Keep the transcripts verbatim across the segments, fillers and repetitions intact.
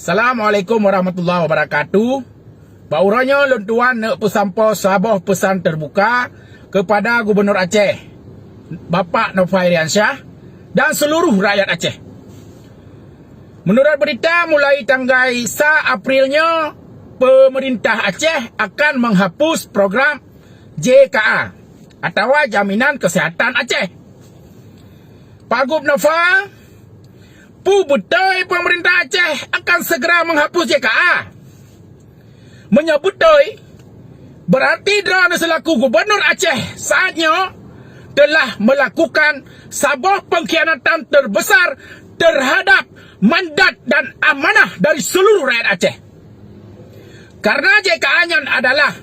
Assalamualaikum warahmatullahi wabarakatuh. Bak uroe nyoe lôn tuan neuk peusampoe saboh peusan teubuka keupada Gubunur Aceh, Bapak Nova Iriansyah, dan seuluruh rakyat Aceh. Meunurot beurita, mulai tanggai sa April nyoe, peumeurintah Aceh akan meuhapus program J K A atawa Jaminan Kesehatan Aceh. Pak Gub Nova, peue beutôi peumeurintah Aceh akan segera meuhapus J K A? Meunyoe beutôi, beurati droeneuh seulaku Gubunur Aceh saat nyoe teulah meulakukan saboh peungkhianatan teubeusar teuhadab mandat dan amanah dari seuluruh rakyat Aceh. Karena J K A nyan adalah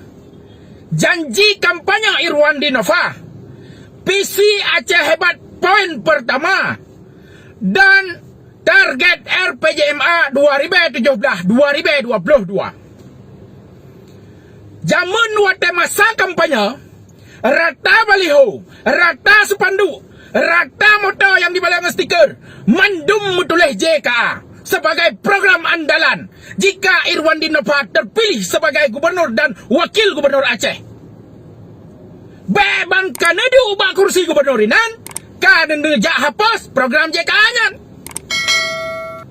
janji kampanye Irwandi Nova, visi Aceh Hebat poin peurtama, dan target R P J M A dua ribu tujuh belas dua ribu dua puluh dua. Jameun watée masa kampanye, rata baliho, rata spanduk, rata moto nyang dibalée ngon stiker, mandum meutuléh J K A sebagai program andalan jika Irwandi Nova terpilih sebagai gubunur dan wakil gubunur Aceh. Bék ban ka neuduek bak kursi gubunur inan, ka neujak hapus program J K A nyan.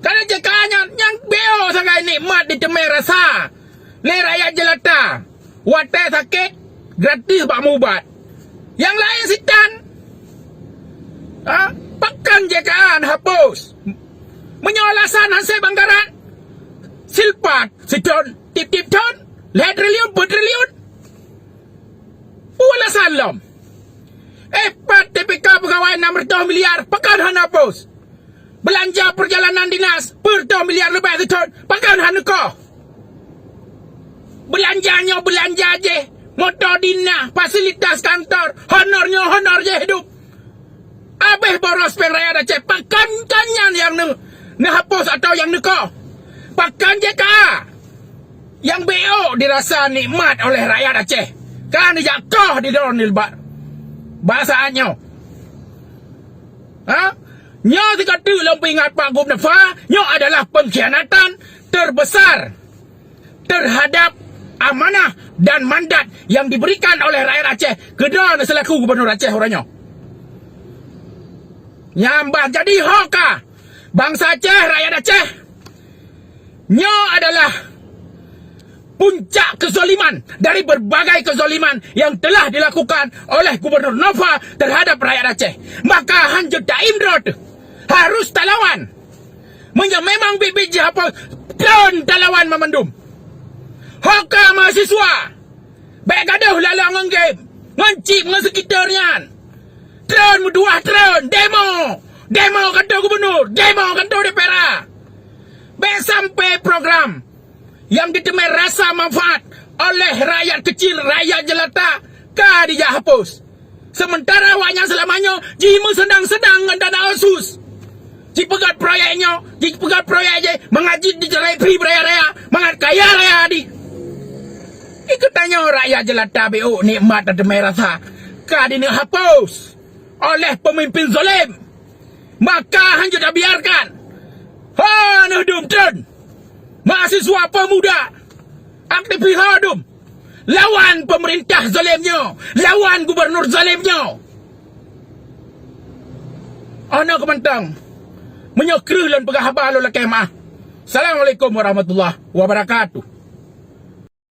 Karena J K A nyan nyang B O sagai nikmat diteumé rasa lé rakyat jelata. Watée sakét, gratis bak meuubat. Nyang laén sitan. Ha? Pakon J K A neuhapus? Meunyoe alasan hase banggaran, silpat sithon, tiep-tiep thon, lhée triliun, peuet triliun. Peue alasan lom? Eh, pat T P K peugawai enam ratus miliar, pakon hana hapus? Beulanja peurjalanan dinas, peuet ratus miliar leubeh sithon, pakon hana neukoh? Beulanja nyoe beulanja jih, moto dinas, fasilitas kantor, honor nyoe honor jih hidup. Abéh boros péng rakyat Aceh, pakon kon nyan nyang neu-, neuhapus atawa nyang neukoh? Pakon J K A nyang B O dirasa nikmat oleh rakyat Aceh, ka neujak koh di droeneuh bak, bak saat nyoe? Ha? Nyoe sigoe teuk lôn peuingat Pak Gub Nova, nyoe adalah pengkhianatan terbesar terhadap amanah dan mandat yang diberikan oleh rakyat Aceh keu droeneuh seulaku gubunur Aceh uroe nyoe. Nyan bah jadi ho ka bansa Aceh, rakyat Aceh. Nyoe adalah puncak kezaliman dari berbagai kezaliman yang telah dilakukan oleh Gubernur Nova terhadap rakyat Aceh. Maka hanjeuet taim droe teuh, harus talawan. Meunyoe memang biet-biet jih apa, treun talawan mamandum. Ho ka mahasiswa, bék gadoh lala ngon game, ngon chip, ngon sekitar nyan. Treun meutuah, treun demo. Demo kantor gubernur, demo kantor D P R A. Bék sampai program nyang diteumé rasa manfaat oleh rakyat kecil, rakyat jelata ka dijak hapus. Sementara awaknyan seulama nyoe jimeuseunang-seunang ngon dana otsus. Jipeugét proyek nyoe, jipeugét proyek jéh, mangat jih dicerai pri raya-raya, mangat kaya raya di. Ikeutanyoe rakyat jelata B O nikmat dan teumé rasa ka dineuk hapus oleh pemimpin zalim. Maka hanjeuet tabiarkan. Ho neuh dum treun, mahasiswa, pemuda, aktivis, ho dum lawan pemerintah zalim nyoe, lawan gubernur zalim nyoe. Ono keumantong, meunyoe kreueh lôn peugah haba lôn lakée meuah. Assalamualaikum warahmatullahi wabarakatuh.